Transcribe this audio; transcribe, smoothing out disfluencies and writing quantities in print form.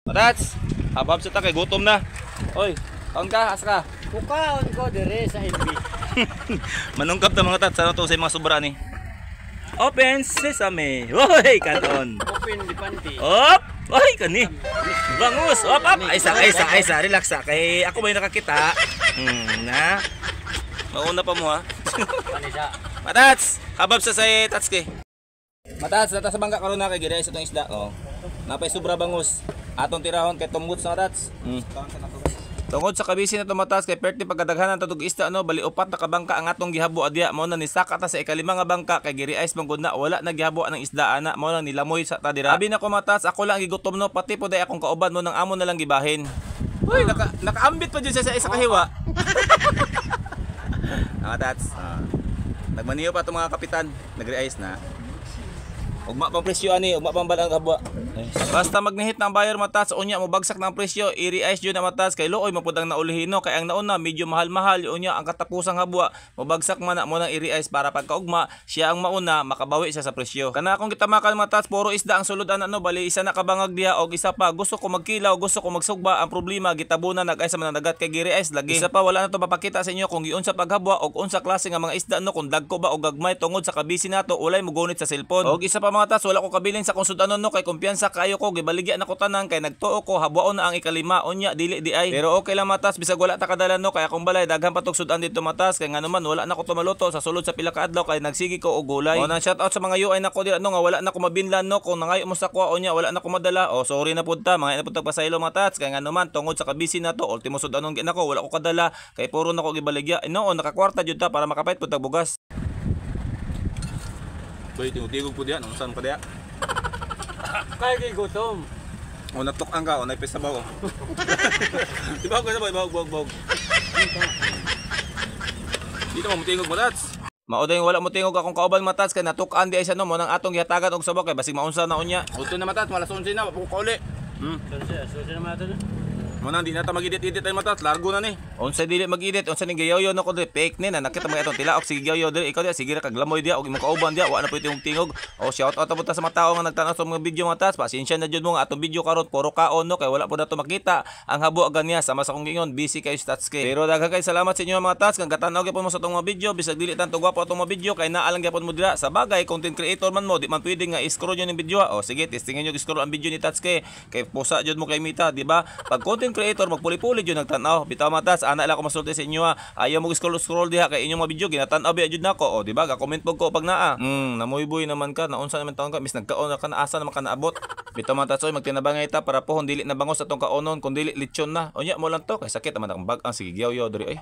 Tats, habab sa ta kay gutom na. Oy, kaon ka, asa ka? Kukaon ko dire sa LB. Manungkap ta, mga tats, ano to sa mga sobra ni? Open sesame. Hoy, kanon. Open di panty. Op! Oy, kani. Bangus. Op, op. Ay sa, ay sa, ay sa, relax sa. Kay ako ba yung nakakita? Na. Mauna pa mo ha. Pani sa. Matats! Habab sa say Tatske. Matats, nata sa bangka karon na kay giday sa itong isda. Oh. Napay sobra bangus. Atong tirahon kay tumugot sa tats. Tungod sa kabisi na tumatas kay perti pagkadaghanan tatog isda no, bali upat na kabangka ang atong gihabo adya. Mao na nisaka ta sa ikalima nga bangka kay giri ice man gud na, wala na gihabo ang isda ana, mao na nilamoy sa ta dira. Abi na ko, matas, ako lang ang gigutom no, pati po day akong kauban mo nang amo na lang gibahin. Uy, nakaambit pa jud siya sa isa kahiwa. Mga tats. Ah. Nagmaniyo pa itong mga kapitan. Nagre-ice na. Ugma pang presyo ani, ugma pang balang kabwa. Basta magnihit ng buyer, matas, unya mo bagsak ng presyo, i-re-ice jud na, matas, kay luoy mo pud ang naulihino kay ang nauna medyo mahal-mahal, unya ang katapusang habwa mobagsak man na mo nang i-re-ice para pagkaugma siya ang mauna, makabawi siya sa presyo. Kana akong gitamakan, matas, puro isda ang sulod ana no, bali isa na kabangag diha og isa pa. Gusto ko magkilaw, gusto ko magsugba, ang problema gitabunan nag-ice sa mananagat kay gi-re-ice lagi. Isa pa, wala na to papakita sa inyo kung giunsa paghabwa og unsa klase nga mga isda no, kung dagko ba o gagmay, tungod sa kabisi nato ulay mogunit sa cellphone. Og isa pa, mga tas, wala ko kabilin sa akong sudanon no, kay kumpiyansa kaayo ko, gibaligya na ko tanan kay nagtuo ko habwaon na ang ikalima, unya dili di ay. Pero okay lang, matas, bisag wala ta kadala no, kay akong balay daghan pa tog sudan dito, matas, kay ngano man wala na ko tumaluto sa sulod sa pila ka adlaw kay nagsigi ko og gulay. O nang shout out sa mga UI nako dira no, nga wala na ko mabinlan no, kung nangayo mo sa kuha unya wala na ko madala. O sorry na pud ta, mga na pud tag pasaylo, matats, kay ngano man tungod sa kabisi nato ultimo sudanon gid nako wala ko kadala kay puro na ko gibaligya. No, nakakwarta jud ta para makapait pud tag bugas. Boy, tingog-tingog po diyan. Unsan pa diya? Kay kay gutom. O natok ang ka, o naipis sa bawo. Ibahog ka sa bawo, ibahog, bahog, bahog. Dito mo mutingog, matats. Mao yung wala mo tingog akong kauban, matats, kay natukan di ay sa no mo nang atong gihatagan og sabaw kay basig maunsa na unya. Udto na, matats, malas 11 na, wa pa ko kauli. Susi, susi na natin. Mo nang di na ta mag-edit-edit ay, matats, largo na ni. Unsa dili mag-edit, unsa ning gayoyo no ko diri, fake ni na nakita mga itong tilaok sige gayoyo diri, ikaw diya sige ra kaglamoy diya og imong kauban diya wa na pud tingog tingog. O shout out ta sa mga tawo nga nagtan-aw sa mga video, matats. Pasensya na jud mo nga atong video karon puro kaon no, kay wala pud nato makita ang habo ganiya sama sa akong giingon, busy kayo stats kay. Pero daghan kay salamat sa inyo, mga tats, kang gatan-aw gyapon mo sa atong mga video bisag dili tanto gwapo atong mga video kay naa lang gyapon mo dira. Sa bagay, content creator man mo, di man pwede nga i-scroll yun yung video. O sige, testingin nyo i-scroll ang video ni Tats kay kay pusa jud mo kay Mita, di ba? Pag content creator magpuli-puli jud nagtan-aw. Bitaw, matas, ana lang ako masulti sa inyo ha. Ayaw mo scroll scroll diha kay inyong mga video ginatan-aw biya jud nako. O di ba? Ga-comment pud ko pag naa. Namuyboy naman ka, naunsa naman taon ka, mis nagkaon na ka, naasa naman ka naabot. Bitaw, matas, oy, magtinabangay ta para pohon dili na bangos atong kaonon kun dili lechon na. Unya mo lang to kay sakit naman ang bag ang sige gyaw diri oy.